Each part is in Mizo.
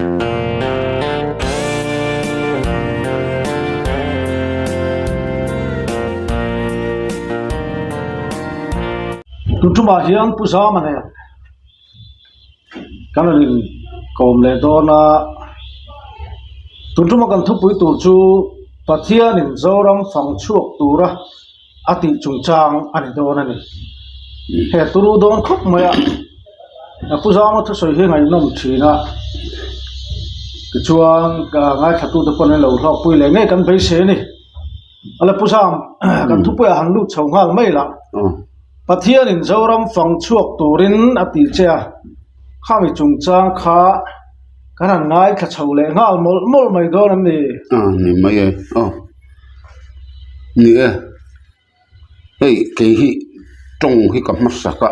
Tun tumah hian Pu Zama nen kan rawn in kawm leh dawn a, tun tuma kan thupui tur chu Pathianin Zoram fang chhuak tura a tih chungchang a ni dawn a ni. He turu dawn khawp mai a, Pu Zama thusawi hi ngaihnawm thin a, tichuan ngaithlatute pawh an lo hlawkpui leh ngei kan beisei a ni. Ala Pu Zam, kan thupuiah han lut chho nghal mai lah. Pathianin Zoram fang chhuak turin a ti che a, khami chungchang kha kan han ngaithla chho leh nghal mawlh mawlh mai dawn em ni? A ni mai e, aw. Ni e, hei kei hi tawng hi ka hmasak a,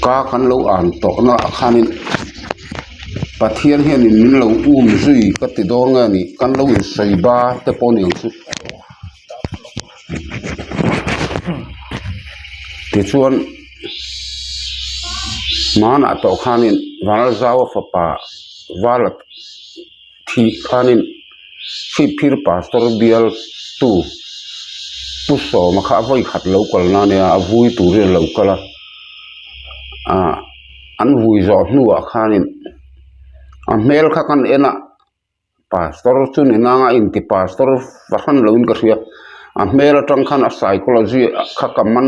ka kan lo an tawh na ah khanin Pathian hianin min lo um zui ka ti dawn nge ni kan lo insawi ba te pawh ni ang chu. Tichuan hmanah tawh khanin Vanlalzaua fapa Vala thih khanin Chhipphir Pastor bial tu Pu Sawma kha a vawi khat lo kal na nia a vui turin a lo kal a ah an vui zawh hnuah khanin a hmel kha kan en a Pastor chu ni nanga inti pastor fahran loin ka hria a hmel atang khan a psychology kha ka man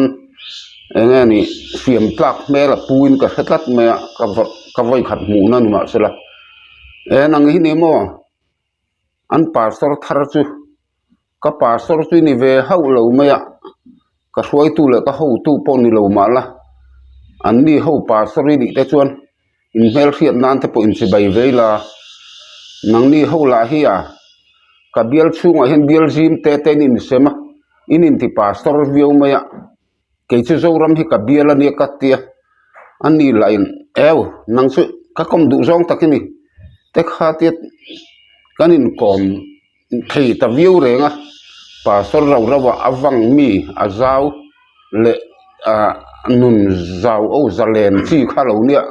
eng nge ni fiam tlak hmel a puin ka hre tlat mai a ka ka vawi khat hmuhna ni mahsela e nang hi ni maw an pastor thar chu ka pastor chu ni ve hauh lo mai a ka hruaitu leh ka hotu pawh ni lo mah la an ni ho pastor i nih te chuan. In hmelhriat nan te pawh inchibai vei la, nangni ho lah hi a, ka bial chhungah hian bial zim te te in insem a, in inti pastor viau mai a, kei chu Zoram hi ka bial a nia ka tia, a ni lah in eu nang chu ka kawm duh zawng tak i ni te kha tia kan inkawm thei ta viau reng a, pastor rau rau ah a vang mi a zau leh ah nun zau aw zalen chi kha lo nia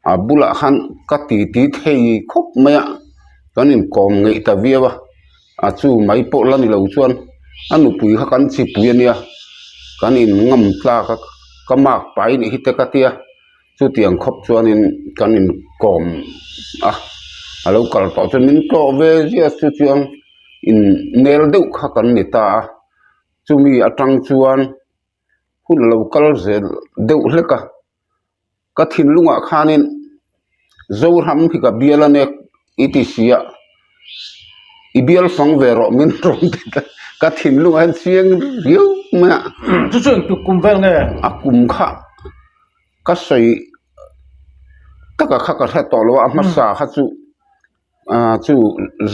a bulah khan ka ti ti thei khawp mai a kan inkawm ngeih ta viau a a chu mai pawh la ni lo chuan a nupui kha kan chipui a nia kan in ngam tlak a ka mark pai nih hi te ka tia. Chutiang khawp chuanin kan inkawm a, a lo kal tawh chuan min tlawh ve ziah chu chuan in nel deuh kha kan ni ta a, chumi atang chuan hun a lo kal zel deuh hlek a, ka thinlungah khanin Zoram hi ka bial a nek i ti si a, i bial fang ve rawh min rawn ti ta, ka thinlungah hian chiang riau mai a. Chu chu engtik kum vel nge? A kum kha. Ka sawi taka kha ka hre tawh lo a, a hmasa kha chu ah chu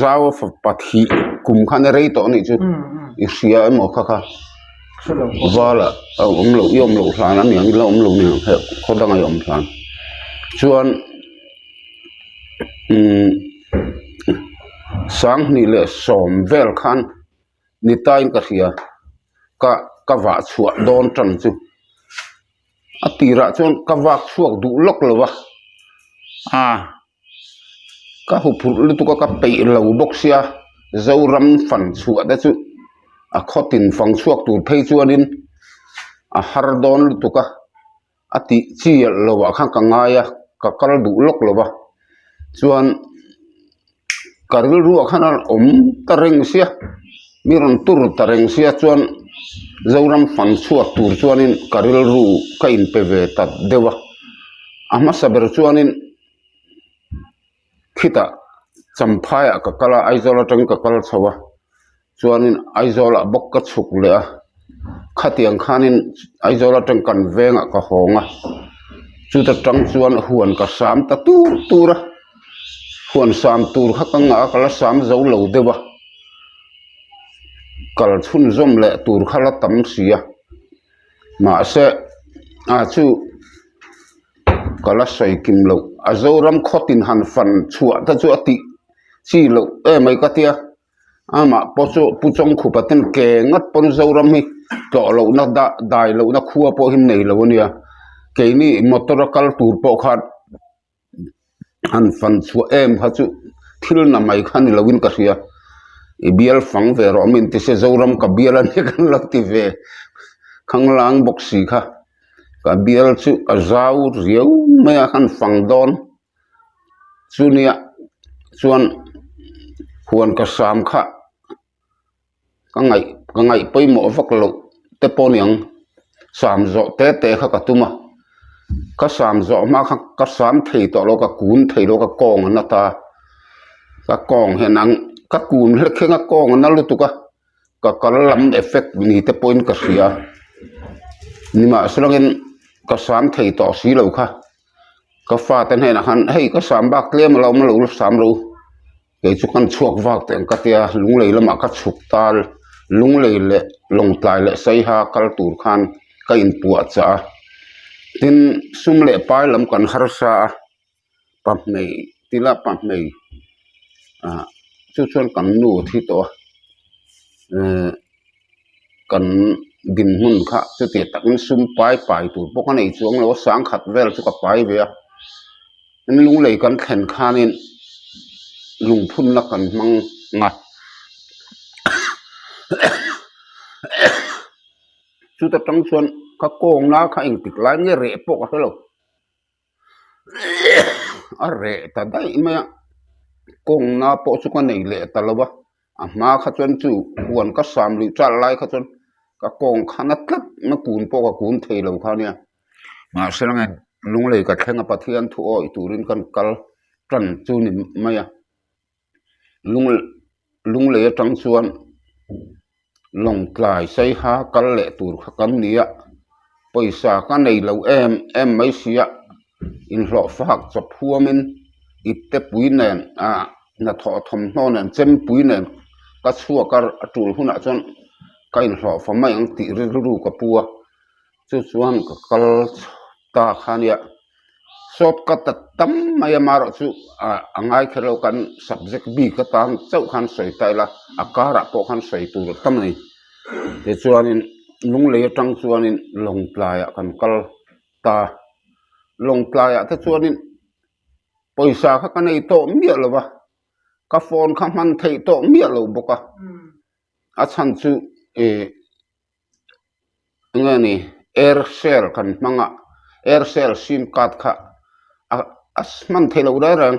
zau pathih kum khan a rei tawh a nih chu i hria emaw kha kha vala a awm loh i awm loh hlan a niang ila awm lo niang heh khaw danga i awm hlan chuan umm sanghnih leh sawm vel khan ni tain ka hria ka ka vah chhuah dawn tan chu. A tirah chuan ka vak chhuak duh lawk lo va ah ka huphurh lutuk a ka peih lo bawk sia Zoram fan chhuah te chu a khawtin fang chhuak tur phei chuanin a har dawn lutuk a a tih chi loh ah khan ka ngai a ka kal duh lawk lo va chuan. Ka rilruah khan a awm ta reng sia mi rawn tur ta reng sia chuan Zoram fan chhuak tur chuanin ka rilru ka inpe ve ta deuh a a hmasa ber chuanin khitah Champhaiah ka kal a Aizawl atangin ka kal chho a chuanin Aizawlah bawk ka chhuk leh a khatiang khanin Aizawl atang kan vengah ka hawng a chuta tang chuan huan ka sam ta tur tur a huan sam tur kha ka ngah a ka la sam zo lo deuh a kal chhunzawm leh tur kha la tam si a mahse a chu ka la sawi kim loh a Zoram khawtin han fan chhuah te chu a tih chi loh em mai ka tia. Amah pawh chu Pu Chawngkhupa ten ke ngat pawn Zoram hi tlawh lohna dah dai lohna khua pawh hi nei lo a nia. Keini motor a kal tur pawh khan Han fan chhuah em kha chu thil na mai kha ni loin ka hria i bial fang ve rawh min ti se Zoram ka bial a nia kan lo ti ve khanglang bawk si kha ka bial chu a zau riau mai a han fang dawn chunia chuan huan ka sam kha ka ngaih ka ngaih pawimawh vak loh te pawh a ni ang sam zawh te te kha ka tum a ka sam zawh hma kha ka sam thei tawh lo ka kun thei lo ka kawng a na ta ka kawng hian ang ka kun hlek hian ka kawng a na lutuk a ka kal lam effect ni te pawhin ka hria nimahsela ka sam thei tawh si lo kha ka fate hnenah khan hei ka sam bak tlem a lo awm a lo sam lo. Kei chu kan chhuak vak teh ang ka tia lunglei lamah ka chhuk tal lunglei leh lawngtlai leh saiha kal tur khan ka inpuah chah a tin sum leh pai lam kan harsa a pahmei tila pahmei ah chu chuan kan nu a thi tawh a ehh kan dinhmun kha chuti takin sum pai pai tur pawh ka nei chuang lo a sangkhat vel chu ka pai ve a tin lunglei kan thlen khanin lungphunna kan hmang a chuta tang chuan ka kawngna kha engtik lai nge reh pawh ka hre lo. A reh ta daih mai a kawngna pawh chu ka nei leh ta lo va a hma kha chuan chu huan ka sam luih chal lai kha chuan ka kawng kha na tlat na kun pawh ka kun thei lo kha nia mahse lang lunglei ka thleng a Pathian thu awih turin kan kal tan chu ni mai a. Lung lunglei atang chuan lawngtlai saiha kal leh tur kha kan ni a pawisa ka nei lo em em mai sia inhlawh fak chawp huamin ipte pui nen ah hnathawh thawmhnaw nen chempui nen ka chhuak a a tul hunah chuan ka inhlawh fa mai ang tih rilru ka pu a chu chuan ka kal ta kha nia shortcut a tam mai a amaherawh chu ah a ngai kher lo kan subject bik atan chauh khan sawi ta ila a karah pawh khan sawi tur a tam a ni tichuanin lunglei atang chuanin lawngtlaiah kan kal ta lawngtlaiah te chuanin pawisa kha ka nei tawh miah lo va ka phone kha hman theih tawh miah lo bawk a a chhan chu ih. Enge ni aircel kan hmang a aircel sim card kha a a hman theih loh reng reng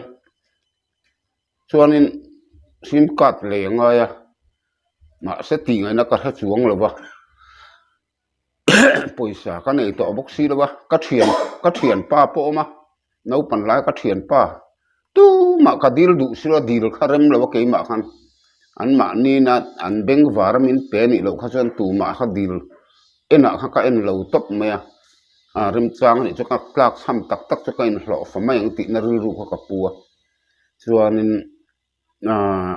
chuanin sim card lei a ngai a mahse tih ngaihna ka hre chuang lo va pawisa ka nei tawh bawk si lo va ka thian ka thianpa pawh a awm a naupang lai ka thianpa tumah ka dil duh si lo a dil kha rem lo a keimah khan an mahni na an bengvar a min pe anih loh kha chuan tumah kha dil enah kha ka en lo tawp mai a ah remchang anih chu ka tlak chham tak tak chu ka inhlawh fa mai ang tihna rilru kha ka pu a chuanin ahh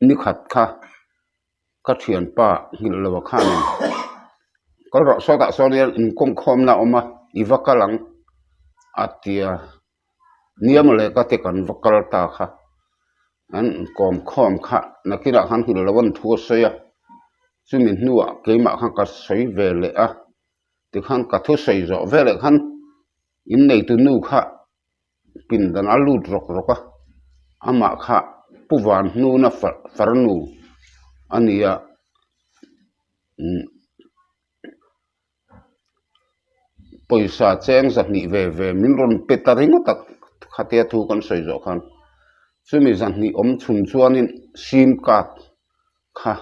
nikhat kha ka thianpa nghilh lo ah khanin kal rawh sawtah sawn hian inkawng khawmna a awm a i va kal ang a tia nia mawle ka ti kan va kal ta kha an inkawm khawm kha nakinah khan nghilh lo an thu a sawi a chumi hnuah keimah khan ka sawi ve leh a tikhan ka thusawi zawh veleh khan inneitu nu kha. Pindan a lut rawk rawk a amah kha pu van hnuna farnu a ni a umm pawisa cheng zahnih ve ve min rawn pe ta ringawt a khatia thu kan sawi zawh khan chumi zahnih awm chhun chuanin sim card kha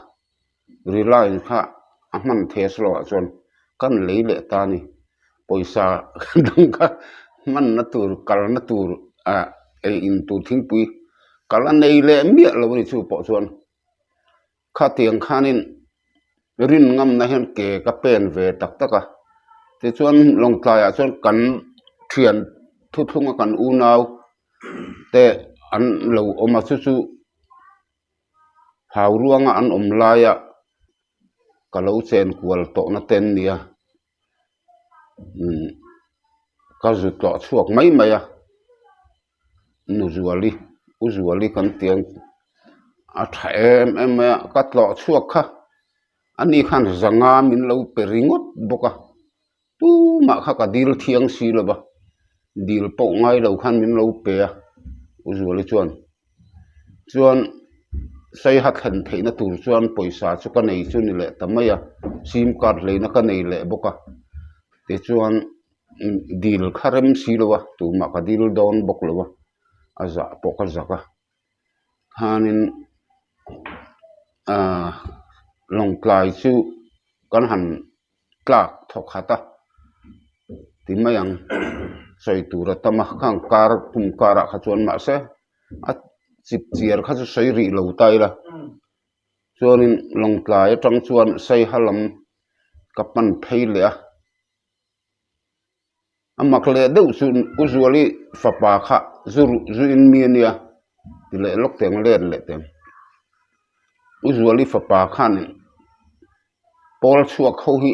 Reliance kha a hman thei a slow ah chuan kan lei leh ta a ni pawisa dang kha hmanna tur kalna tur ah ei in tur thingpui kal a nei leh miah lo a ni chu pawh chuan khatiang khanin rin ngamna hian ke ka pen ve tak tak a tichuan lawngtlai ah chuan kan thian thuthlung a kan unau te an lo awm a chu chu. Hau ruanga an awm laia ka lo chen kual tawhna te an nia umm ka zu tlawh chhuak mai mai a nu Zuali u Zuali kan ti ang a tha em em mai a ka tlawh chhuak kha ani khan zanga min lo pe ringawt bawk a tumah kha ka dil thiang si lo va. Dil pawh ngai lo khan min lo pe a, U Zuali chuan. Chuan Saiha thlen theihna tur chuan pawisa chu ka nei chu ni leh ta mai a, sim card hleina ka nei leh bawk a. Tichuan dil kha rem si lo a, tumah ka dil dawn bawk lo a, a zah pawh ka zak a. Khanin aaa Lawngtlai chu kan han tlak thawk khat a ti mai ang sawi tur a tam a khang kar kum karah kha chuan mahse a chip chiar kha chu sawi rih lo ta ila chuanin Lawngtlai atang chuan Saiha lam ka pan phei leh a a mak leh deuh chu U Zuali fapa kha zu zu in mi ania ti leh lawk teng let leh teng U Zuali fapa khanin. Pawl chhuak ho hi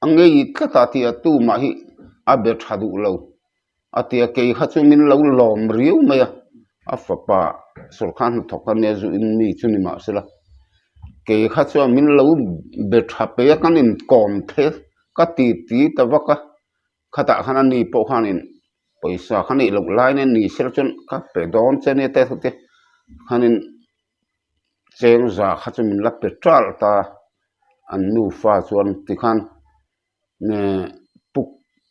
a ngei tlat a tia tumah hi a be tha duh lo a tia kei kha chu min lo lawm riau mai a a fapa sawrkar hnathawk a nia zu in mi chu ni mahsela kei kha chuan min lo be tha peih a kan inkawm thei ka ti ti ta vak a khatah khan ani pawh khanin pawisa kha neih loh lai nen ni sela chuan ka pe dawn che ania te khanin. Cheng za kha chu min la pe ṭal ta an nufa chuan tikhan pu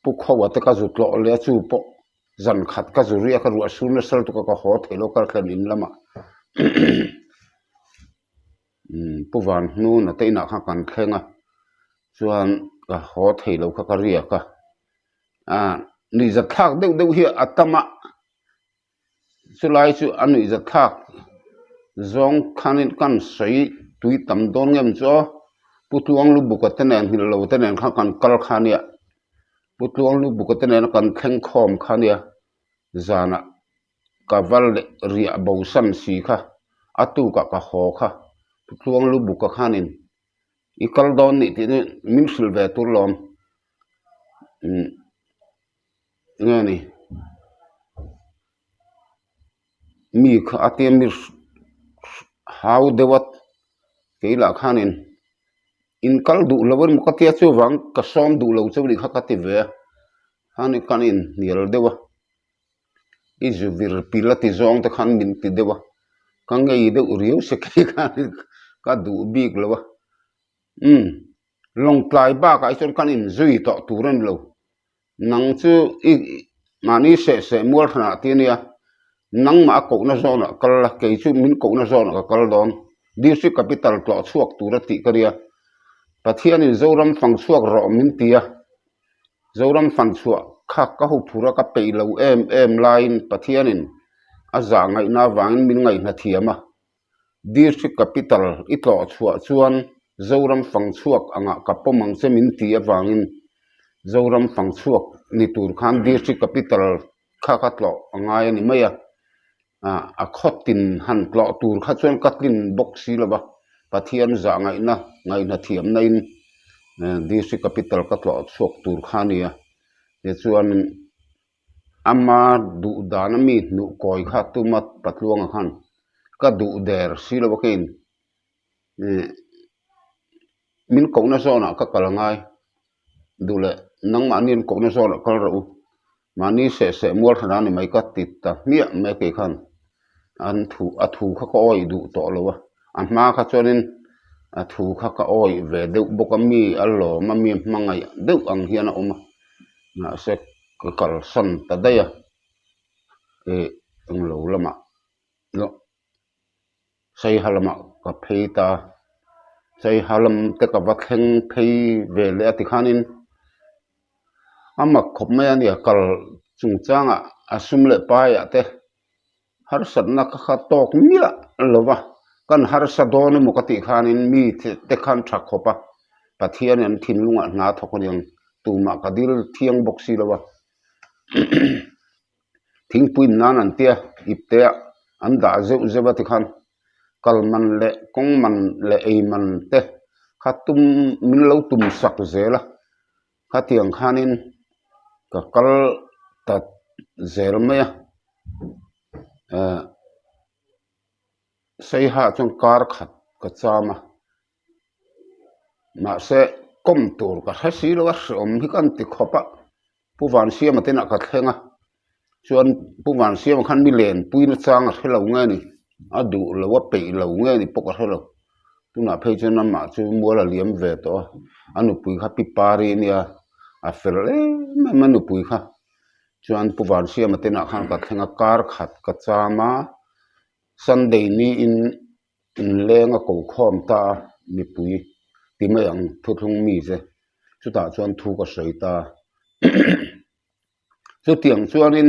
pu khawa te ka zu tlawh leh a chu pawh zan khat ka zu riak a ruah sur nasa lutuk a ka haw theih loh ka thlen in lamah pu van hnuna te inah khan kan thleng a chuan ka haw theih loh kha ka riak a ah nuihzat thlak deuh deuh hi a tam a. Chulai chu a nuihzat thlak zawng khanin kan sawi tui tam dawn ngem chu aw Pu Tluang Lubuka te nen nghilh lo te nen khan kan kal kha ania Pu Tluang Lubuka te nena kan thleng khawm kha ania zanah ka va leh riah bo san si kha a tukah ka haw kha Pu Tluang Lubuka khanin i kal dawn nih tih chu min hrilh ve tur lawm umm. Nge ni mi kha a tia mi hau deuh a keilah khanin in kal duh lo emaw ka tia chuvang ka sawm duh lo chauh nih kha ka ti ve a khani khan a inhnial deuh a i zu vir pil a ti zawng te khan min ti deuh a ka ngei deuh riau se kei khanin ka duh bik lo a umm. Lawngtlai bakah hi chuan kan inzui tawh tur a ni lo. Nang chu i mahni seh seh mual hranah ti a nia, nangmah a kohna zawnah kal la, kei chu min kohna zawnah ka kal dawn. District Capital tlawh chhuak tur a tih ka nia. Pathianin Zoram fang chhuak rawh min ti a, Zoram fan chhuah kha ka hu phur a ka peih lo em em laiin Pathianin a zah ngaihna avangin min ngaihna thiam a. District Capital i tlawh chhuah chuan Zoram fang chhuak angah ka pawm ang che min ti avangin Zoram fang chhuak ni tur khan District Capital kha ka tlawh a ngai a ni mai a, a khaw tin han tlawh tur kha chuan ka tlin bawk si lo va, Pathian zah ngaihna ngaihna thiamna in District Capital ka tlawh chhuak tur kha a ni a, tichuanin. Ama duh dan a mi hnuh kawi kha tuma Patluanga khan ka duh der si lo a keiin ih min kohna zawnah ka kal ngai duh leh nangmahni an kohna zawnah kal rawh u mahni seh seh mual hran a ni mai ka ti ta hmiah mai a kei khan an thu a thu kha ka awih duh tawh lo a a hma kha chuanin a thu kha ka awih ve deuh bawk a mi a lawm a mi hmangaih deuh ang hian a awm a mahse ka kalsan ta daih a ih englo lamah saiha lamah ka phei ta a saiha lam te ka va thleng phei ve leh a tikhanin a mak khawp mai a nia kal chungchangah a sum leh paiah te harsatna kha kha tawk miah lo va kan harsa dawn emaw ka tih khanin mi te khan tha khawp a Pathian an thinlungah hna thawk a niang tumah ka dil thiang bawk si lo a thingpui in nan an tia ipte ah an dah zeuh zeuh a tikhan kal man leh kawng man leh ei man te kha tum min lo tum sak zel a khatiang khanin ka kal ta zel mai a eh Saiha chuan kar khat ka cham a mahse kawm tur ka hre si lo a hreawm hi ka an ti khawp a Pu Vansiama te inah ka thleng a. Chuan Pu Vansiama khan mi lenpui nachang a hre lo nge ni, a duh lo a peih lo nge ni pawh ka hre lo. Tunah phei chuan amah chu mual a liam ve tawh a, a nupui kha pi pari a nia, a fel em em a nupui kha. Chuan Pu Vansiama te inah khan ka thleng a, kar khat ka cham a, Sunday niin inleng a ko khawm ta a, mipui ti mai ang thuthlung mi che, chutah chuan thu ka sawi ta a. Chutiang chuanin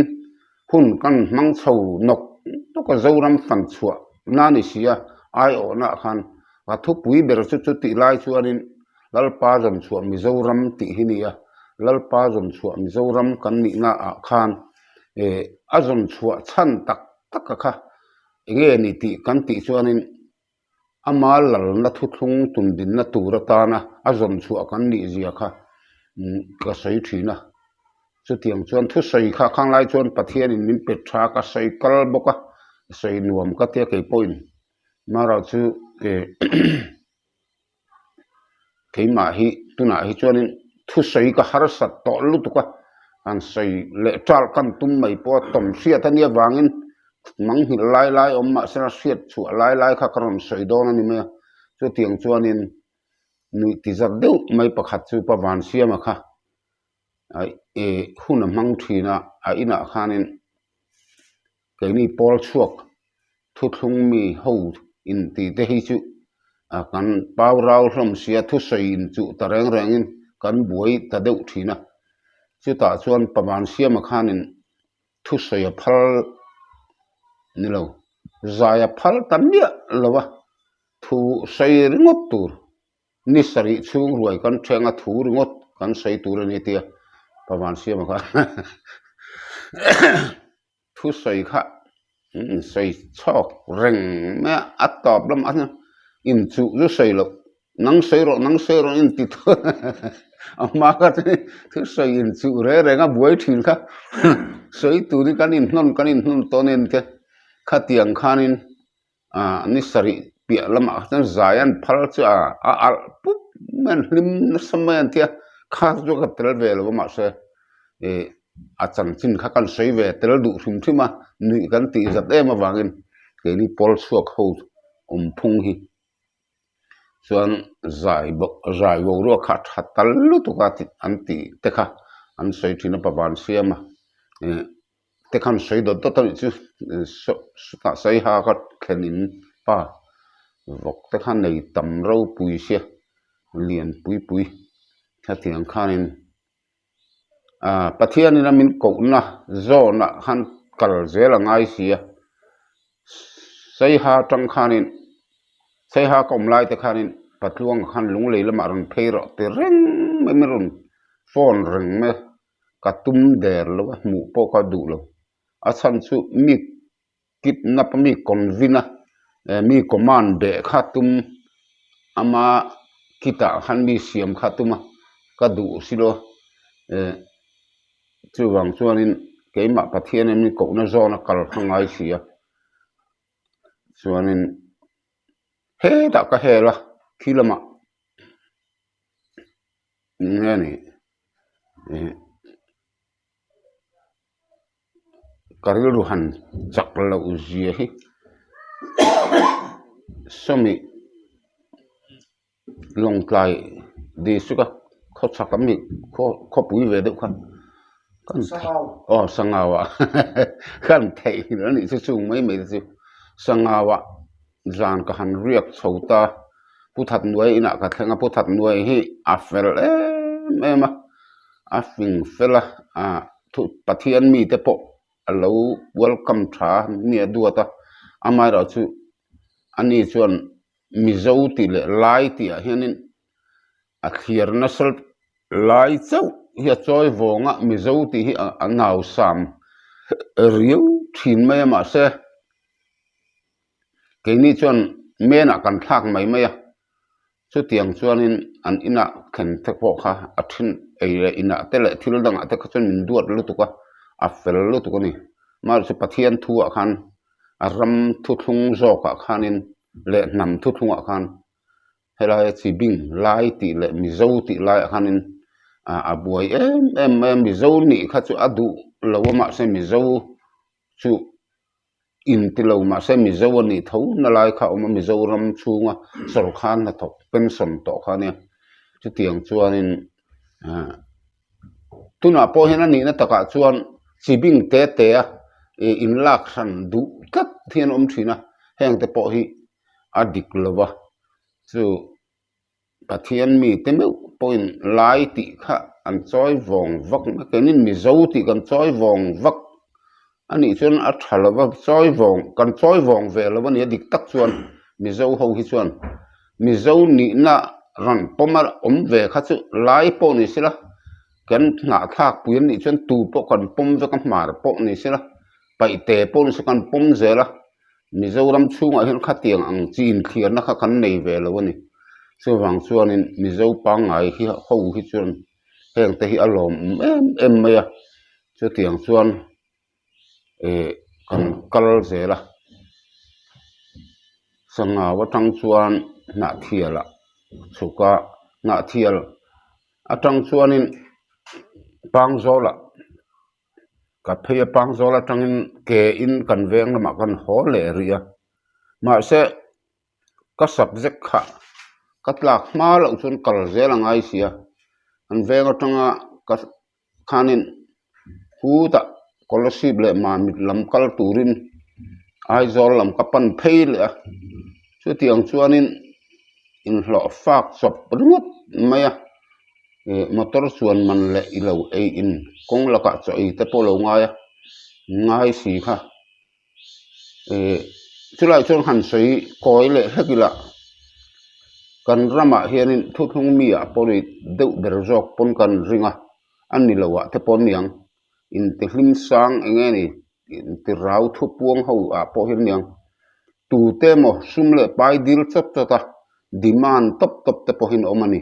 hun kan hmang chho nawk nawk a, Zoram fan chhuah na ni si a, aiawhnaah khan a thupui ber chu chutih lai chuanin Lalpa zawn chhuah Mizoram tih hi ni a, Lalpa zawn chhuah Mizoram kan nihnaah khan eh a zawn chhuah chhan tak tak a kha eng nge ni tih kan tih chuanin ama lalna thuthlung tundinna tur atana a zawn chhuah kan nih zia kha ka sawi thin a. Chutiang chuan thusawi kha khang lai chuan Pathianin min pe tha ka sawi kal bawk a, sawi nuam ka tia kei pawhin marawh chu eh keimah hi tunah hi chuanin thusawi ka harsat tawh lutuk a, han sawi leh ṭal kan tum mai pawh a tawm hriat a nia vangin manghilh lai lai awm mah sela hriat chhuah lai lai kha ka rawn sawi dawn a ni mai a, chutiang chuanin nuih ti zat deuh mai pakhat chu pa Vansiama kha ih hun a hmang thin a, a inah khanin keini pawl chhuak thuthlung mi ho intih te hi chu a kan pau rau hlawm sia thusawi inchuh ta reng rengin kan buai ta deuh thin a chutah chuan pavan siama khanin thusawi a phal ni lo zai a phal ta miah lo a thu sawi ringawt tur. Ni sarih chhung ruai kan thleng a thu ringawt kan sawi tur a ni tia Pavan Siama kha thu sawi kha sawi chhawk reng mai a, a tawp lamah hian inchuh chu sawi loh nang sawi rawh nang sawi rawh inti thut a hma kha thu sawi inchuh reng reng a buai thin kha sawi turin kan inhnawn kan inhnawn tawn en te khatiang khanin. Ah ni sarih piah lamah kha chuan zai an phal chu a a alh pup mai an hlim nasa mai an tia kha chu ka tel ve lo a mahse ih a chanchin kha kan sawi ve tel duh hrim hrim a nuih kan tih zat em avangin keini pawl chhuak ho awm phung hi chuan zai bawk zai boruak kha a tha tal lutuk a an tih te kha an sawi thin a pavan siam a ih. Te khan sawi dawt dawt a nih chu sawtah saiha ka thlen in pa vawk te kha nei tam ropui sia lian pui pui hetiang khanin ah Pathianin a min kohna zawnah khan kal zel a ngai si a saiha atang khanin saiha ka awm lai te khanin patluanga khan lunglei lamah rawn phei rawh ti reng mai mai rawn phone reng mai a. Ka tum der lo a, hmuh pawh ka duh lo. A chhan chu mi kidnap a, mi convene a, eh mi command beh kha tum ama kitah khan mi siam kha tum a, ka duh si lo a. Eh chuvang chuanin keimah Pathian in mi kohna zawn a kal kha ngai si a. Chuanin hetah ka hel a, khi lamah Eng nge ni ih ka rilru han chak loh zia hi sawmi lawngtlai district a khawchhak a mi khawpui ve deuh kha kan aw sangau ah kan theih a nih chu chung mai mai te chu sangau ah. Zan ka han riak chho ta, Pu Thatnuai inah ka thleng a, Pu Thatnuai hi a fel em em a, a fing fel a, ah Pathian mite pawh a lo welcome tha mi a duat a, amaherawhchu ani chuan Mizo tih leh Lai tih ah hianin a thlir nasa lai chauh hi a chawi vawng a, Mizo tih hi a nausam riau thin mai a mahse. Keini chuan menah kan thlak mai mai a, chutiang chuanin an inah thlen te pawh kha a then ei leh inah te leh thil dangah te kha chuan min duat lutuk a, a fel lutuk a ni. Mahse Pathian thuah khan a ram thuthlung zawkah khanin leh hnam thuthlungah khan Helaia chi bing lai tih leh Mizo tih laiah khanin a buai em em mai a, Mizo nih kha chu a duh lo a mahse Mizo. chu inti lo mahse Mizo a nih tho na lai kha a awm a, Mizoram chhunga sawrkar hnathawk pension tawh kha a nia. Chutiang chuanin ah tunah pawh hian a nihna takah chuan chi bing te te a ih inlak hran duh tlat hi an awm thin a, heng te pawh hi a dik lo va chu. Pathian mite meuh pawhin lai tih kha an chawi vawng vak mai keinin Mizo tih kan chawi vawng vak a nih chuan a tha lo va chawi vawng kan chawi vawng ve lo a ni a dik tak chuan Mizo ho hi chuan Mizo nihna rawn pawm a awm ve kha chu lai pawh ni sela kan hnahthlak pui a nih chuan tu pawh kan pawm vek a hmar pawh ni sela paihte pawh ni sela kan pawm zel a. Mizoram chhungah hian khatiang ang chi inthliarna kha kan nei ve lo a ni. Chuvang chuanin Mizo pangngai hi ho hi chuan heng te hi a lawmawm em em mai a, chutiang chuan eh kan kal zel a. Sangau atang chuan Hnahthial ah chhuk a, Hnahthial atang chuanin Pangzawl ah. Ka phei a pang zawl atangin ke in kan veng lamah kan haw leh rih a mahse ka subject kha ka tlak hma loh chuan kal zel a ngai si a an veng atanga ka khanin khutah scholarship leh mamit lam kal turin Aizawl lam ka pan phei leh a chutiang chuanin inhlawh fak chawp ringawt mai a. Ih motor chuan man leh i lo ei in kawng lakah chaw ei te pawh a lo ngai a ngai si kha ih chulai chuan han sawi kawi leh hlek ila kan ramah hianin thuthlung mi ah pawh ni deuh ber zawk pawn kan ring a a ni lo ah te pawh aniang intihlim sang eng nge ni intirau thupuang ho ah pawh hian aniang tute emaw sum leh pai dil chawt chawt a demand tawp tawp te pawhin a awm a ni.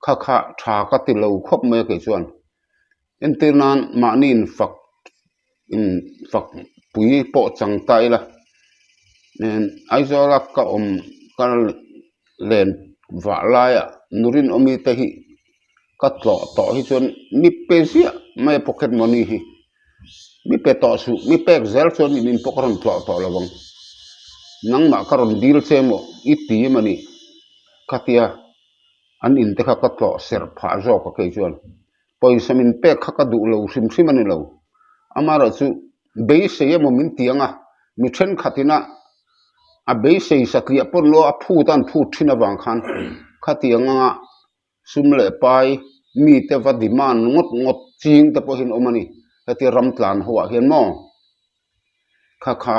Kha kha tha ka ti lo khawp mai a kei chuan entir nan mahni in fak in fak pui pawh chang ta ila Aizawl a ka awm ka len vah laiah nu rinawmi te hi ka tlawh tawh hi chuan mi pe ziah mai a pocket money hi mi pe tawh suh mi pek zel chuan in in pawh ka rawn tlawh tawh lo ang nangmah ka rawn dil che emaw i ti em a ni khatia. An in te kha ka tlawh serh phah zawk a kei chuan pawisa min pek kha ka duh lo hrim hrim a ni lo. Amaherawh chu beisei emaw min ti ang a, mi thenkhat ina a beisei satliah pawn lo a phut a an phut thin avang khan khatiang anga sum leh pai mite va demand ngawt ngawt ching te pawhin awm a ni. Hetia ram tlan ho ah hian maw. Kha kha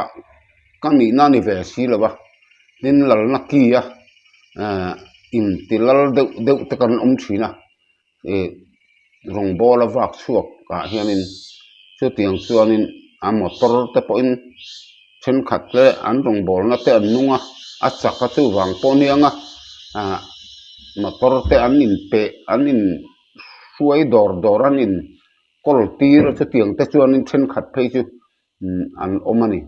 ka nihna a ni ve si lo va, tin lalna ki a ehh inti lal deuh deuh te kan awm thin a, ih rawngbawl a vak chhuak ah hianin chutiang chuanin a motor te pawhin thenkhat te an rawngbawlna te an nung a, a chak a chuvang pawh a niang a ah motor te an inpeh an in hruai dawr dawr an in. Kawl tir chutiang te chuanin thenkhat phei chu an awm a ni.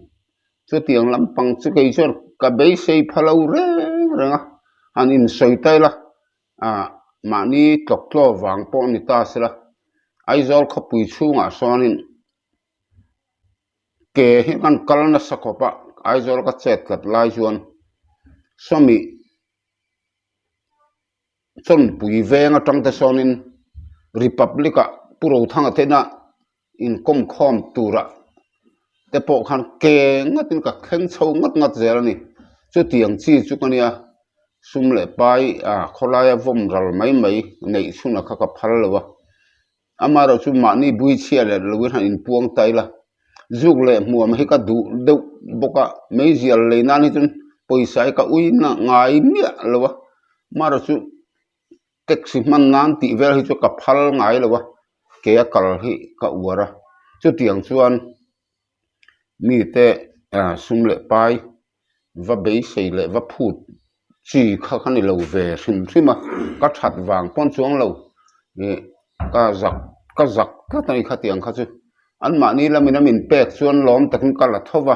Chutiang lampang chu kei chuan ka beisei pha lo reng reng a, han insawi ta ila ah mahni tlawk tlaw vang pawh a ni ta sela, Aizawl khawpui chhungah sawnin ke hi kan kal nasa khawp a, Aizawl ka chet tlat lai chuan sawmi. Chawnpui veng atang te sawnin Republic ah Pu Rothanga tena inkawm khawm turah te pawh khan ke ngatin ka thleng chho ngat ngat zel a ni. Chutiang chi chu ka nia sum leh pai ah khawlaia vawm ral mai mai neih chhunah kha ka phal lo a. Amaherawh chu mahni bui chhia leh loin han inpuang ta ila, zuk leh hmuam hi ka duh deuh bawk a, meizial lei nan hi chuan pawisa hi ka ui na ngai miah lo a, amaherawh chu taxi hman nan tih vel hi chu ka phal ngai lo a, ke a kal hi ka uar a, chutiang chuan mite sum leh pai va beisei leh va phut chi kha ka ni lo ve hrim hrim a ka that vang pawn chuang lo ih ka zak ka zak tlat a ni khatiang kha chu an mahni lamin a min pek chuan lawm takin ka la tho va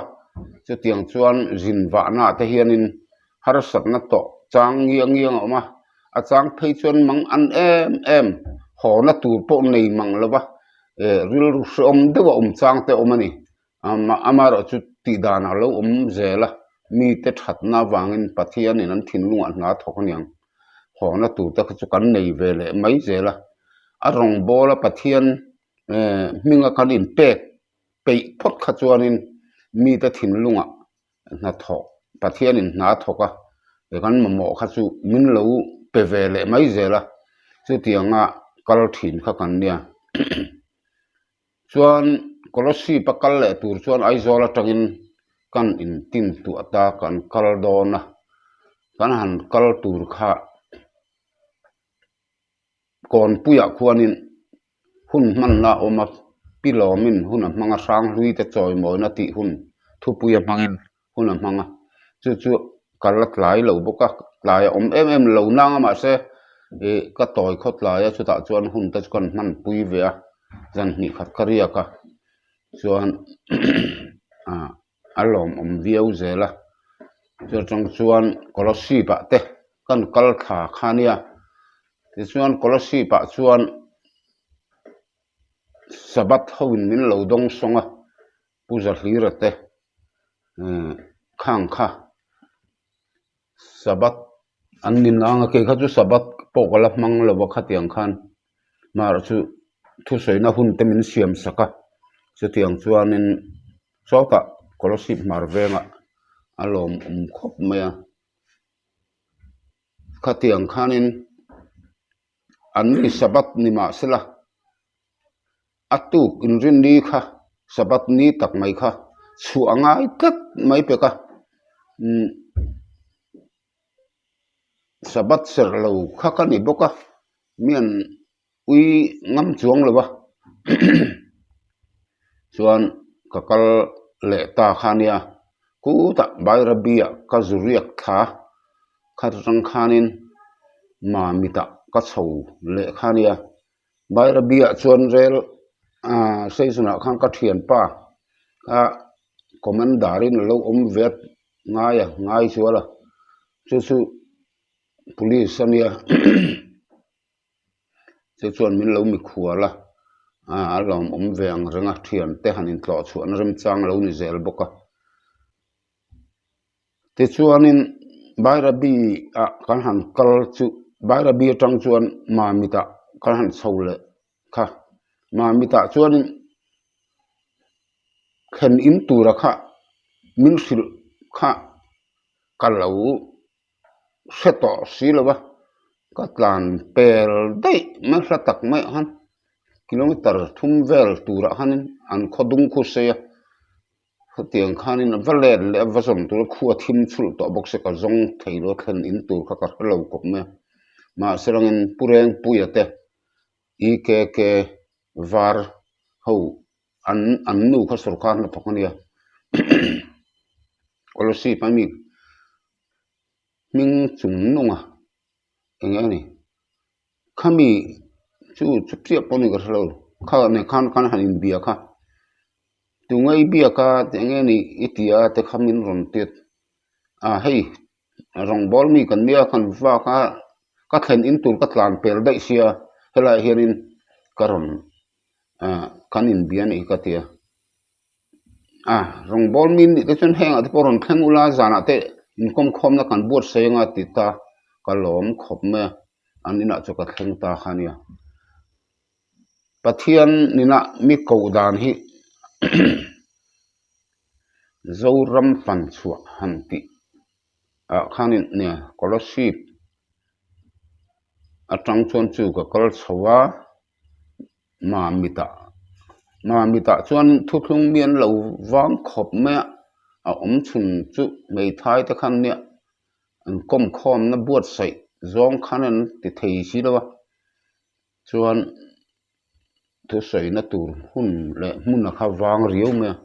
chutiang chuan zin vahna ah te hianin harsatna tawh chang ngiang ngiang a awm a a chang phei chuan mang an em em haw na tur pawh nei mang lo va ih rilru hreawm deuh a awm chang te a awm a ni. Amaherawh chu tih danah a lo awm zel a, mite thatna avangin Pathianin an thinlungah hna a thawk aniang. Hawhna tur te kha chu kan nei ve leh mai zel a, a rawngbawla Pathian hminga kan inpek peih phawt kha chuanin mite thinlungah hnathawh Pathianin hna a thawk a, kan mamawh kha chu min lo pe ve leh mai zel a, chutianga kal thin kha kan nia. Chuan Kolasib a kal leh tur chuan Aizawl atangin kan intin tuah ta kan kal dawn a, kan han kal tur kha Kawnpuiah khuanin hun hmanna a awm a, Pi Lawmin hun a hmang a, Hranghlui te chawimawina tih hun thupuia hmangin hun a hmang a, chu chu ka la tlai lo bawk a, tlai a awm em em lo nang a mahse ih ka tawi khaw tlai a chutah chuan hun te chu kan hmanpui ve a, zan hnih khat ka riak a chuan ah a lawmawm viau zel a, chu atang chuan Kolasib ah te kan kal thla kha nia tichuan Kolasib ah chuan Sabbath ho in min lo dawng sawng a. Pu Zahlira te khang kha Sabbath an ni nang a, kei kha chu Sabbath pawh ka la hmang lo a khatiang khan mahrawh chu thusawina hun te min siam sak a, chutiang chuanin sawtah Kolasib hmar vengah a lawmawm khawp mai a, khatiang khanin an ni Sabbath ni mahsela. A tuk inrinni kha Sabbath ni tak mai kha chhuah a ngai tlat mai pek a, umm Sabbath serh lo kha ka ni bawk a, mi an ui ngam chuang lo va chuan ka kal leh ta kha nia kutah Bairabi ah ka zu riak thla kha atang khanin Mamitah ka chho leh kha nia. Bairabi-ah chuan rel ah station ah khan ka thianpa kha commander in alo awm ve a ngai a ngai chual a chu chu police ania chu chuan min lo mikhual a ah a lawmawm ve ang reng a thiante han intlawh chhuahna remchang alo ni zel bawk a. Tichuanin Bairabi-ah kan han kal chu Bairabi atang chuan Mamit-ah kan han chho leh kha. Mamit-ah chuanin thlen in tura kha min hrilh kha ka lo hre tawh si lo va, ka tlan pel daih mai hla tak mai ah khan kilometer thum vel turah khanin an khaw dung khu sei a. Hetiang khanin a va let leh a va zawm tur a khua thim chhulh tawh bawk se ka zawng thei lo a thlen in tur kha ka hre lo kawp mai a mahse rangin Pu Rengpuia te EKK var ho an an nu kha sawrkar hnathawk a nia Kolasib a mi hming chung nung a eng nge ni khami chu chu chiah pawh ni ka hre lo kha nen khan khan han inbia kha tunge i biak a eng nge ni i ti a te kha min rawn tir a hei rawngbâwl mi kan nia kan vak a ka thlen in tur ka tlan pel daih sia helaiah hianin ka rawn ah kan inbia a nih hi ka ti a. A rawngbâwl mi nih te chuan hengah te pawh rawn thleng ula zanah te inkawmkhawmna kan buatsaih anga ti ta ka lawm khawp mai a an inah chu ka thleng ta kha ania Pathian nina mi koh dan hi Zoram fan chhuah han tih ah khanin nia Kolasib atang chuan chu ka kal chho a. Mamitah Mamitah chuan thuthlung mi an lo vang khawp mai a, a awm chhun chu hmeithai te khan nia an kawm khawmna buatsaih zawng khan an ti thei si lo a, chuan thusawina tur hun leh hmun a kha vang riau mai a,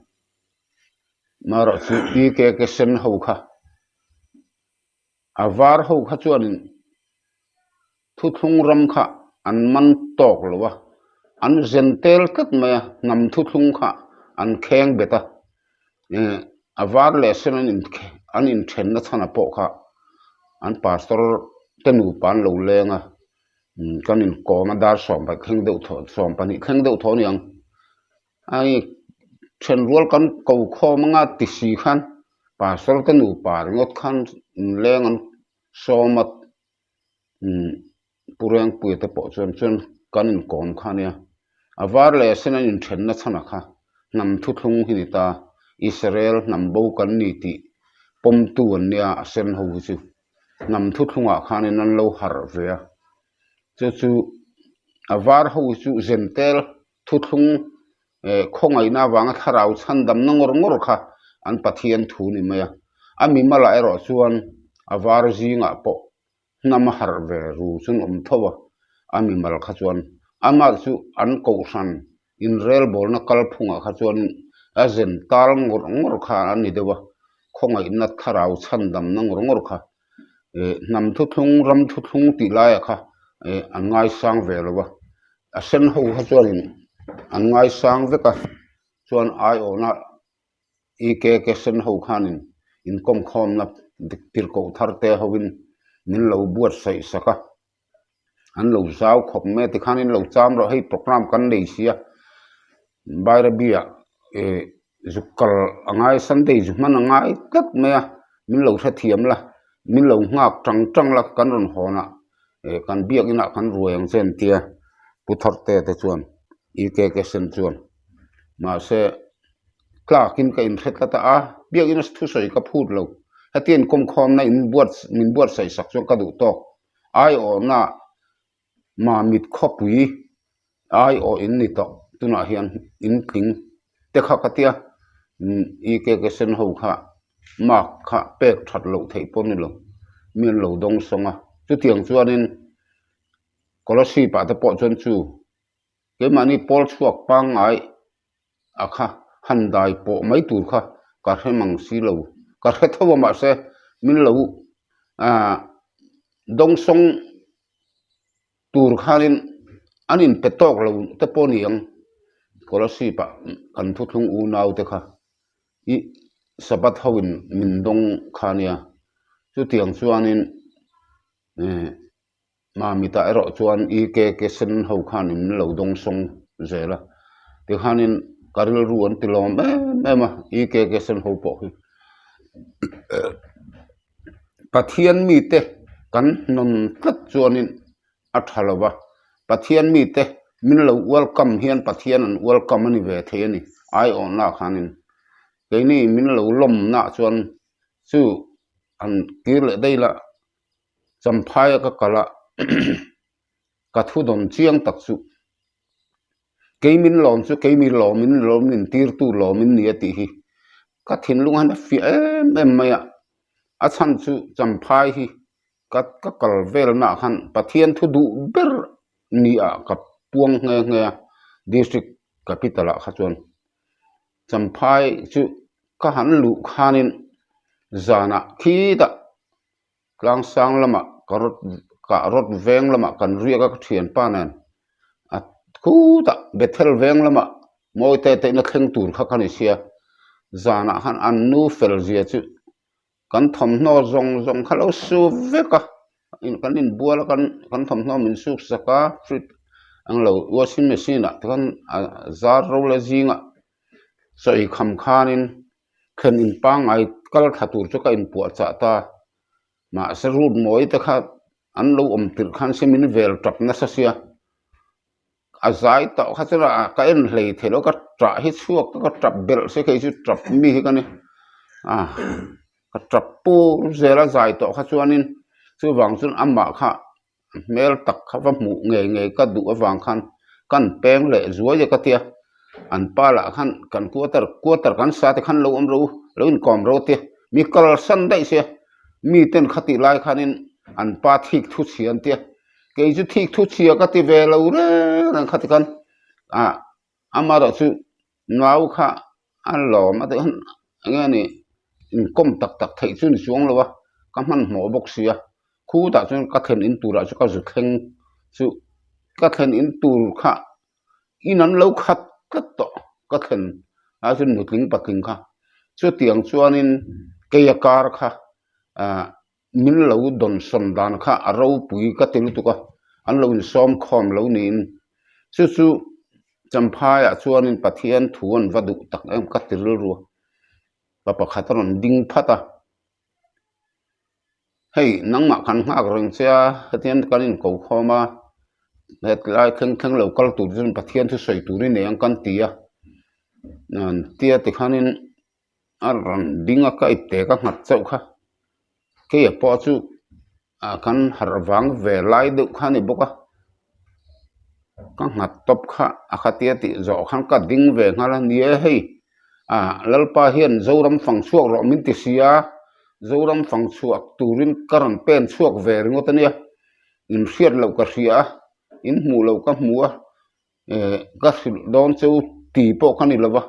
marawh chu EKK sen ho kha a var ho kha chuanin. Thuthlung ram kha an man tawk lo a, an zen tel tlat mai a, hnam thuthlung kha an kheng bet a, eh a var leh sen an in an inthenna chhan a pawh kha an pastor te nupa an lo leng a, kan inkawm a dar sawm pahnih thleng deuh thaw sawm pahnih thleng deuh thaw a ni ang. Ai Thenrual kan ko khawm anga ti si khan pastor te nupa ringawt khan inleng an sawm a umm Pu Rengpuia te pawh chuan chuan kan inkawm kha a nia. A var leh a sen an inthenna chhan a kha hnam thuthlung hi ni ta, Israel hnam bo kan ni tih pawmtu an nia a sen ho hi chu hnam thuthlungah khanin an lo harh ve a, chu chu a var ho hi chu zentel thuthlung eh khawngaihna avanga thlarau chhandamna ngawr ngawr kha an Pathian thu ni mai a, a mimalah erawh chuan a var zingah pawh hnam a harh ve ru chuan awm tho a, a mimal kha chuan amah chu an kohhran inrelbawlna kalphungah kha chuan a zen tal ngawr ngawr kha a ni deuh a, khawngaihna thlarau chhandamna ngawr ngawr kha eh hnam thuthlung ram thuthlung tih laiah kha eh an ngaisang ve lo a, a sen ho kha chuanin an ngaisang vek a chuan aiawhna EKK sen ho khanin inkawmkhawmna tirhkoh thar te hovin min lo buatsaih sak a, an lo zau khawp mai a tikhanin lo cham rawh hei programme kan nei sia Bairabi ah eh zuk kal a ngai Sunday zu hman a ngai tlat mai a min lo hrethiam la min lo nghak tang tang la kan rawn hawn ah eh kan biakin ah kan ruai ang che an tia Pu Tharte te chuan EKK sen chuan mahse tlakin ka inhre tlat a a biakin a thusawi ka phut lo hetiang inkawmkhawmna in buat min buatsaih sak chuan ka duh tawk aiawhna Mamit khawpui aiawh in ni tawh tunah hian in tling te kha ka tia EKK sen ho kha mark kha pek that loh theih pawh a ni lo mi an lo dawng sawng a chutiang chuanin scholarship ah te pawh chuan chu keimahni pawl chhuak pangngai a kha han dai pawh mai tur kha ka hre mang si lo ka hre tho a mahse min lo ah dawngsawng tur khanin an inpe tawk lo te pawh a ni ang scholarship ah kan thuthlung unau te kha ih sabbath ho in min dawng kha a nia chutiang chuanin eh. Mamitah erawh chuan EKK sen ho khan in lo dawng sawng zel a, tikhanin ka rilru an ti lawm em em a EKK sen ho pawh hi Pathian mite kan hnawn tlat chuanin a tha lo va, Pathian mite min lo welcome hian Pathian an welcome a ni ve thei a ni aiawhna khanin keini min lo lawmna chuan chu an kir leh daih lah. Champhaia ka kal a ka thu dawn chiang tak chu kei min lawm chu kei mi lawm in lawm in tirtu lawm in ni a tih hi ka thinlung hian a fiah em em mai a a chhan chu Champhai hi ka ka kal vel naah khan Pathian thu duh ber ni ah ka puang nghe nghe a district capital ah kha chuan Champhai chu ka han luh khanin zanah khitah. Tlangsang lamah ka rawt kah rawt veng lamah kan riak a ka thianpa nen a khutah Bethel veng lamah mawi te te ina thleng tur kha ka ni sia zanah khan an nu fel zia chu kan thawmhnaw zawng zawng kha lo su vek a kan inbual a kan kan thawmhnaw min suk sak a fridge englo washing machine ah te khan a zar ro la zingah sawi kham khanin thlen in pangngai kal thla tur chu ka inpuah chah ta mahse route mawi te kha an lo awm tirh khan se min vel tap nasa sia a zai tawh kha chuan ah ka en hlei thei lo ka tah hi chhuak ka tap belh se kei chu tap mi hi ka ni a ka tap pur zel a zai tawh kha chuanin chuvang chuan amah kha hmel tak kha va hmuh ngei ngei ka duh avang khan kan peng leh zuai a ka tia an pa lah khan kan quarter quarter kan sa te khan lo awm ro lo inkawm ro tia mi kalsan daih sia mi ten khatih lai khanin an pa thik thu chhia an tia kei chu thik thu chhia ka ti ve lo reng reng khati khan ah amaherawhchu nau kha a lawm a tih eng nge ni inkawm tak tak theih chu ni chuang lo a ka hmanhmawh bawk si a khutah chuan ka thlen in turah chu ka zu thleng chu ka thlen in tur kha in an lo khat tlat tawh ka thlen lai chuan nutling patling kha chutiang chuanin keia kar kha ah min lo dawnsawn dan kha a ropui ka ti lutuk a an lo insawm khawm lo niin chu chu. Champhaiah chuanin Pathian thu an va duh tak em ka ti rilru a, pa pakhat a rawn ding phat a, hei nangmah kan nghak reng che a, hetiang kan inko khawm a, hetlai thleng thleng lo kal tur chuan Pathian thu sawi tur i nei ang kan ti a, tia tikhanin a rawn ding a ka ipte ka nghat chauh kha keia pawh chu ah kan harh vang ve lai deuh kha a ni bawk a ka nghat tawp kha a khatia tih zawh khan ka ding ve nghal a ni e hei ah lalpa hian zoram fang chhuak rawh min ti si a zoram fang chhuak turin ka rawn pen chhuak ve ringawt a nia inhriat loh ka hria a inhmuh loh ka hmu a. Eh ka hrilh dawn chu ti pawh ka ni lo va,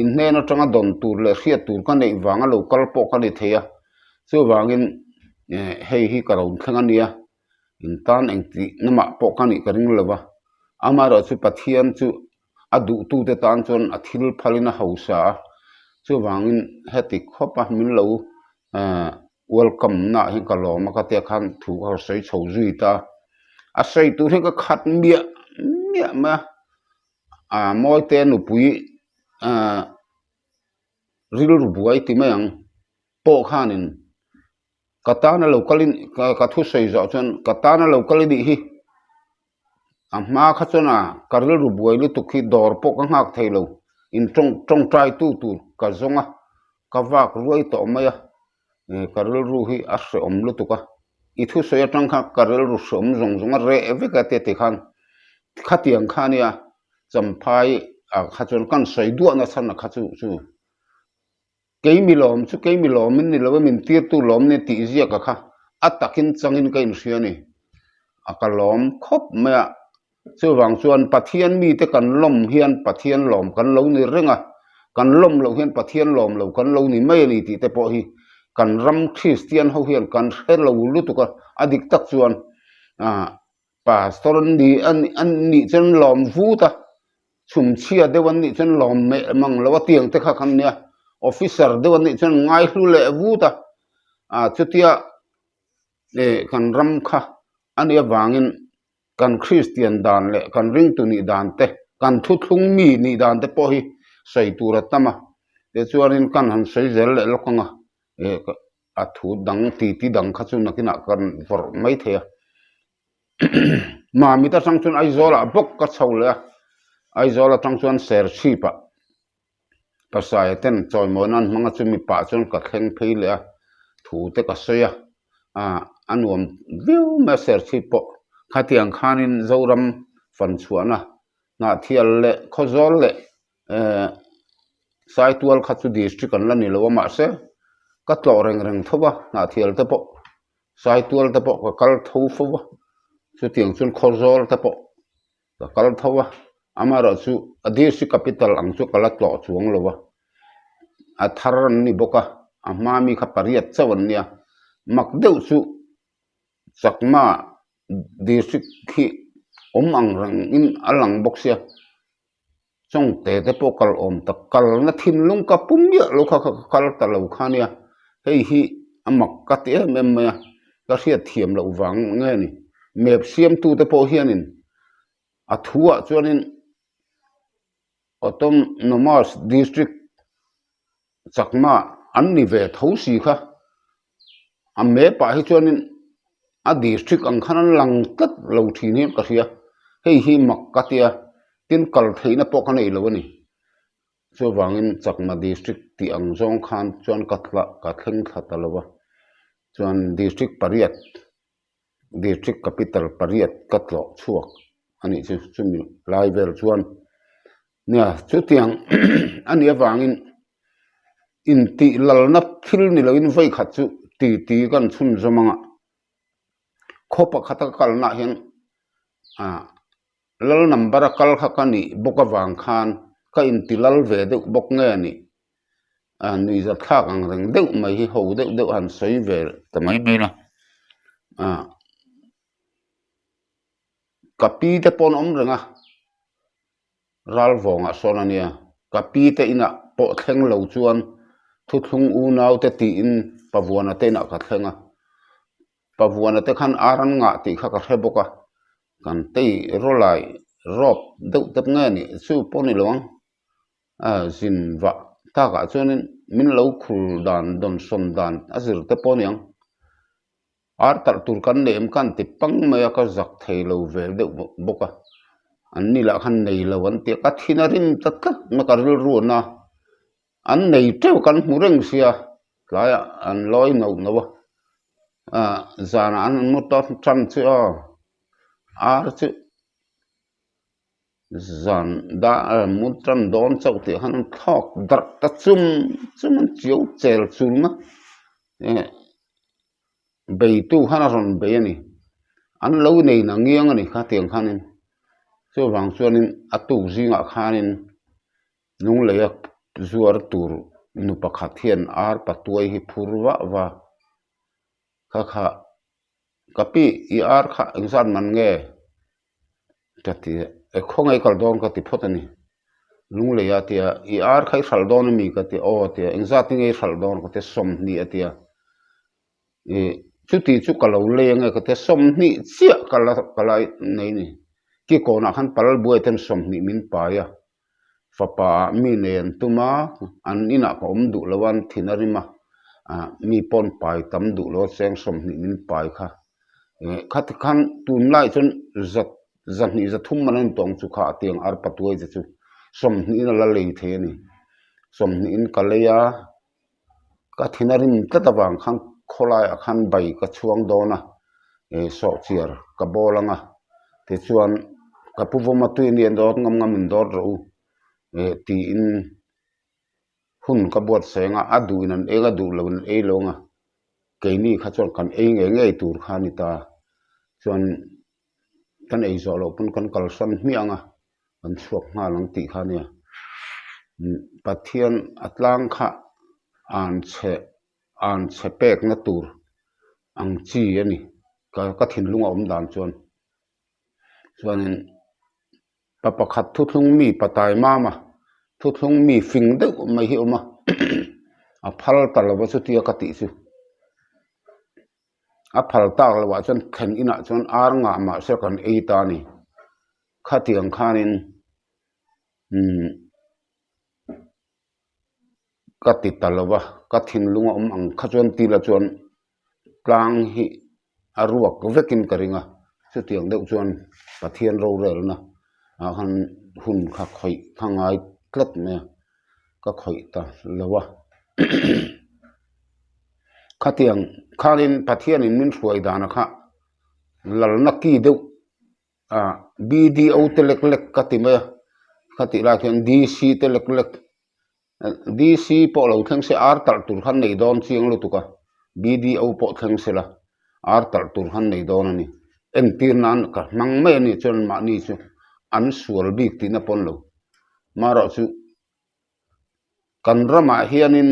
in hnen atanga dawn tur leh hriat tur ka neih vanga lo kal pawh ka ni thei a, chuvangin eh hei hi ka rawn thleng a nia, in tan engtih na mah pawh ka nih ka ring lo va, amaherawhchu Pathian chu a duhtute tan chuan a thil phalin a hausa a, chuvangin heti khawp a min lo eh welcome na ah hian ka lawm a ka tia khan thu ka sawi chho zui ta a sawi tur hi ka khat miah miah mai a ah mawite nupui ah rilru buai ti mai ang pawh khanin ka tana lo kalin ka thusawi zawh chuan ka tana lo kal anih hi a hma kha chuan a ka rilru buai lutuk hi dawr pawh ka nghak thei lo in tawng tawngtai tu tur ka zawng a ka vak ruai tawh mai a ih ka rilru hi a hrehawm lutuk a i thusawi atang khan ka rilru hrehawm zawng zawng a reh vek a ti khan khatiang kha ania champhai ah kha chuan kan sawi duah nasa na kha chu chu. Keimi lawm chu keimi lawmin ni lo a, min tirtu lawm ni tih ziaka kha a takin changin ka inhria a ni. A ka lawm khawp mai a, chuvang chuan Pathian mite kan lawm hian Pathian lawm kan lo ni reng a, kan lawm loh hian Pathian lawm lo kan lo ni mai a ni tih te pawh hi kan ram Kristian ho hian kan hre lo lutuk a, a dik tak chuan ah Pastor an ni an nih chuan lawm vut a, chhumchhia deuh an nih chuan lawm meh mang lo a tiang te kha khan nia, officer deuh an nih chuan ngaihlu leh vut a, ah chutia eh kan ram kha a nih avangin kan Kristian dan leh kan ringtu nih dan te, kan thuthlung mi nih dan te pawh hi sawi tur a tam a, tichuanin kan han sawi zel leh lawk ang a eh. a thu dang titi dang kha chu nakinah kan vawrh mai thei a Mamit atang chuan Aizawl ah bawk ka chho leh a Aizawl atang chuan Serchhip ah Pasaia ten chawimawi nan hmang a chumi pah chuan ka thleng phei leh a thu te ka sawi a ah a nuam viau mai a Serchhip pawh khatiang khanin Zoram fan chhuahna Hnahthial leh Khawzawl leh eh Saitual kha chu district an la ni lo a mahse ka tlawh reng reng tho va Hnahthial te pawh Saitual te pawh ka kal tho fo va chutiang chuan Khawzawl te pawh ka kal tho va amaherawhchu a district capital ang chu ka la tlawh chuang lo va a thar an ni bawk a a hma mi kha pariat chauh an nia mak deuh chu Chakma district khi awm ang reng in a lang bawk sia. Chawngte te pawh kal awm tak kalna thinlung ka pu miah lo kha ka kal ta lo kha nia hei hi a mak ka ti em em mai a ka hriat thiam loh vang nge ni map siamtu te pawh hianin a thuah chuanin Autonomous District Chakma an ni ve tho si kha a map ah hi chuanin a district ang khan an lang tlat lo thin hian ka hria hei hi mak ka tia tin kal theihna pawh ka nei lo a ni chuvangin Chakma district tih ang zawng khan chuan ka ka thleng thla ta lo a chuan district pariat district capital pariat ka tlawh chhuak a nih chu chumi lai vel chuan nia chutiang a nih avangin intih lalna thil ni loin vawi khat chu ti ti kan chhunzawm ang a khaw pakhata kalnaah hian ah lal number a kal kha ka nih bawk avang khan ka inti lal ve deuh bawk nge a nih ah nuihza thlak ang reng deuh mai hi ho deuh deuh han sawi ve ta mai mai a ah ka pi te pawh an awm reng a ral vawngah sawn a nia ka pi te inah pawh thleng lo chuan thuthlung unau te tiin pavuana te inah ka thleng a pavuana te khan ar an ngah tih kha ka hre bawk a kan tei rawlai. rawp deuh tep nge ni chu pawh ni lo ang a zin vah takah chuanin min lo khur dan dawnsawn dan a zir te pawh a ni ang ar tarh tur kan nei em khan ti pang mai a ka zak thei lo ve deuh bawk a an ni lah khan nei lo an ti a ka thin a rim ta tlat mai ka rilru a na. An nei teuh kan hmu reng sia tlaiah an lawi noh noh a ah zanah an mu ta tan chu aw ar chu zan dah mu tan dawn chauh tih khan an thlawk darh ta chum chum an chiau chel chul a eh beitu khan a rawn bei a ni an lo nei na ngiang a ni kha tiang khanin chuvang chuanin a tuk zingah khanin. Lungleia zuar tur nu pakhat hian ar patuai hi phur vah va, Kha kha, ka pi i ar kha engzat man nge? Ka ti a, e khawngaih kal dawn ka ti phawt a ni. Lungleia a ti a, i ar kha i hralh dawn a mi? Ka ti a, aw a ti a, engzat nge i hralh dawn? Ka ti a, 20 a ti a, i chuti chu ka lo lei ange ka ti a, 20 chiah ka la ka la nei a ni. Kikawnah khan pal buai ten 20 min pai a. Fapa ah mi nei an tum a, an inah ka awm duh lo a, an thin a rim a, ah mi pawn pai tam duh lo a cheng 20 min pai kha. Eh khati khan tunlai chuan za zahnih zathum man a ni tawng chu kha a tiang ar patuai te chu 20 in a la lei thei a ni. 20 in ka lei a, ka thin a rim tlat avang khan khawlaiah khan bai ka chhuang dawn a eh sawhchiar ka bawl ang a tichuan ka pu vawm a tui nia dawt ngam ngam in dawt rawh u eh tiin hun ka buatsaih ang a a duh in an eng a duh lo in an ei lo ang a keini kha chuan kan ei ngei ngei tur kha a ni ta chuan kan ei zawh loh pawn kan kalsan hmiah ang a. Kan chhuak nghal ang tih kha ania. Pathian a tlang kha an chhe an chhe pekna tur ang chi a ni. Ka ka thinlung a awm dan chuan. Chuanin pa pakhat thuthlung mi patai mama thuthlung mi fing deuh mai hi a awm a a phal ta lo va chutia ka tih chu. A phal tak loh ah chuan thlen inah chuan ar ngah mahse kan ei ta a ni. Khatiang khanin umm ka ti ta lo va, ka thinlung a awm ang kha chuan tila chuan tlang hi a ruak vekin ka ring a, chutiang deuh chuan Pathian rorelna ah khan hun kha khawih kha ngai tlat mai a, ka khawih ta lo a. Khatiang khanin Pathianin min hruai dana kha lalna ki deuh. Ah BDO te lek lek ka ti mai a khatih lai khian DC te lek lek DC pawh lo thleng se ar talh tur khan nei dawn chiang lutuk a BDO pawh thleng se la ar talh tur khan nei dawn a ni entir nan ka hmang mai a ni chuan mahni chu an sual bik tihna pawn lo marawh chu. Kan ramah hianin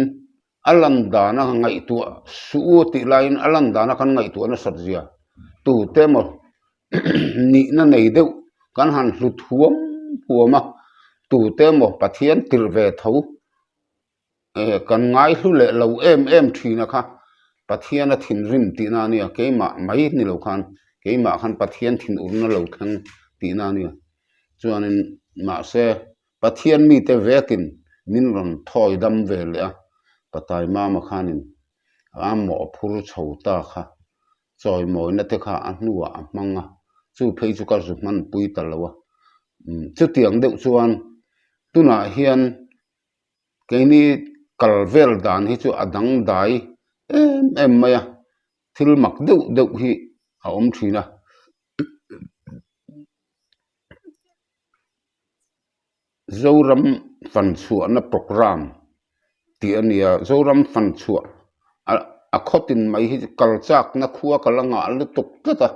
a lan dana ngaihtuah suh u tih laiin a lan dana kan ngaihtuah nasat zia tute emaw nihna nei deuh kan han hlut huam huam a, tute emaw Pathian tirh ve tho eh kan ngaihlu leh lo em em thin a kha Pathian a thinrim tihna a nia keimah mai ni lo khan keimah khan Pathian thinurna lo thleng tihna a nia chuanin mahse. Pathian mite vekin min rawn thawi dam ve leh a, Patai Mama khanin a mawh phur chho ta kha chawimawina te kha a hnuah a hmang a, chu phei chu ka zu hmanpui ta lo a. Chutiang deuh chuan tunah hian keini kal vel dan hi chu a dangdai em em mai a, thil mak deuh deuh hi a awm thin a. Zoram fanchhuahna programme tih a ni a, Zoram fanchhuah a khawtin mai hi kal chakna khua ka la ngah lutuk tlat a,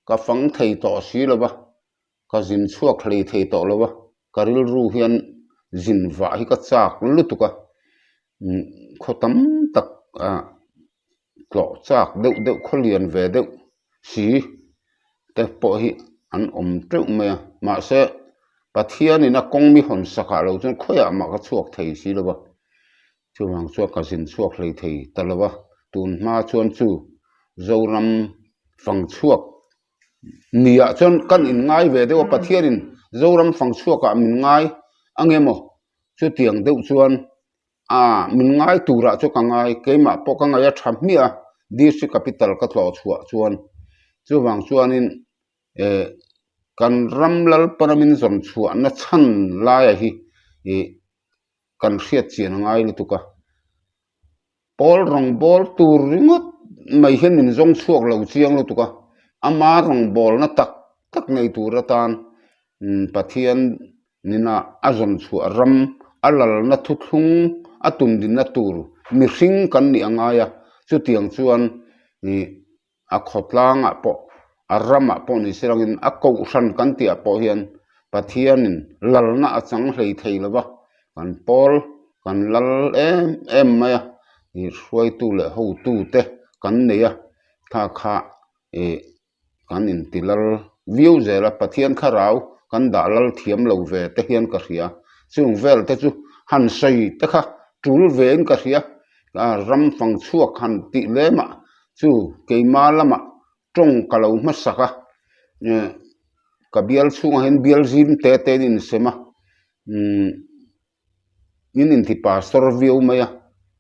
ka fang thei tawh si lo va, ka zin chhuak hlei thei tawh lo va, ka rilru hian zin vah hi ka chak lutuk a, khaw tam tak ah tlawh chak deuh deuh khaw lian ve deuh si te pawh hi an awm teuh mai a mahse Pathianin a kawng mi hawn sak ah lo chuan khawiah mah ka chhuak thei si lo va chuvang chuan ka zin chhuak hlei thei ta lo va tun hma chuan chu Zoram fang chhuak niah chuan kan in ngai ve deuh a Pathianin. Zoram fang chhuakah min ngai ang emaw chutiang deuh chuan a min ngai turah chu ka ngai keimah pawh ka ngaih a tha hmiah a district capital ka tlawh chhuah chuan chuvang chuanin eh kan ram lalpana min zawn chhuahna chhan laia hi ih kan hriat chian a ngai lutuk a pawl rawngbawl tur ringawt mai hian min zawng chhuak lo chiang lutuk a ama rawngbawlna tak tak nei tur atan Pathian nina a zawn chhuah ram a lalna thuthlung a tundinna tur mihring kan nih a ngai a chutiang chuan ih a khawtlangah pawh a ramah pawh ni se langin a kohhran kan tih ah pawh hian Pathianin lalna a chang hlei thei lo va kan pawl kan lal em em mai a ih hruaitu leh hotu te kan nei a kha kha ih kan inti lal viau zel a Pathian thlarau kan dah lal thiam lo ve te hian ka hria chung vel te chu han sawi te kha tul ve in ka hria ram fang chhuak han tih lem ah chu keima lamah tawng ka lo hmasak a ka bial chhungah hian bial zim te te in insem a umm in inti pastor viau mai a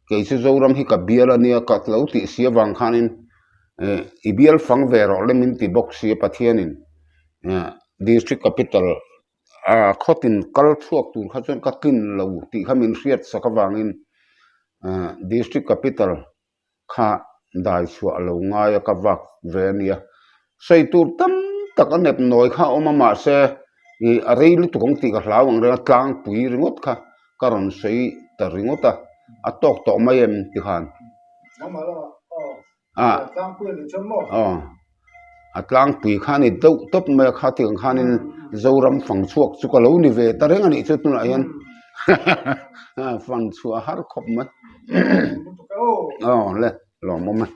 kei chu Zoram hi ka bial a nia ka lo tih si avang khanin eh i bial fang ve rawh le min ti bawk si a Pathianin eh district capital ah khawtin kal chhuak tur kha chuan ka tlin lo tih kha min hriat sak avangin eh district capital kha dai chhuah lo ngai a ka vak ve a nia sawi tur tam tak a nep nawi kha a awm a mahse ih a rei lutuk ang tih ka hlau ang reng a tlangpui ringawt kha ka rawn sawi ta ringawt a a tawk tawh mai em ti khan a aw a tlangpui kha a ni deuh tawp mai a kha tiang khanin Zoram fang chhuak chu ka lo ni ve ta reng a nih chu tunah hian fang chhuah a har khawp mai aw le lawmawm e.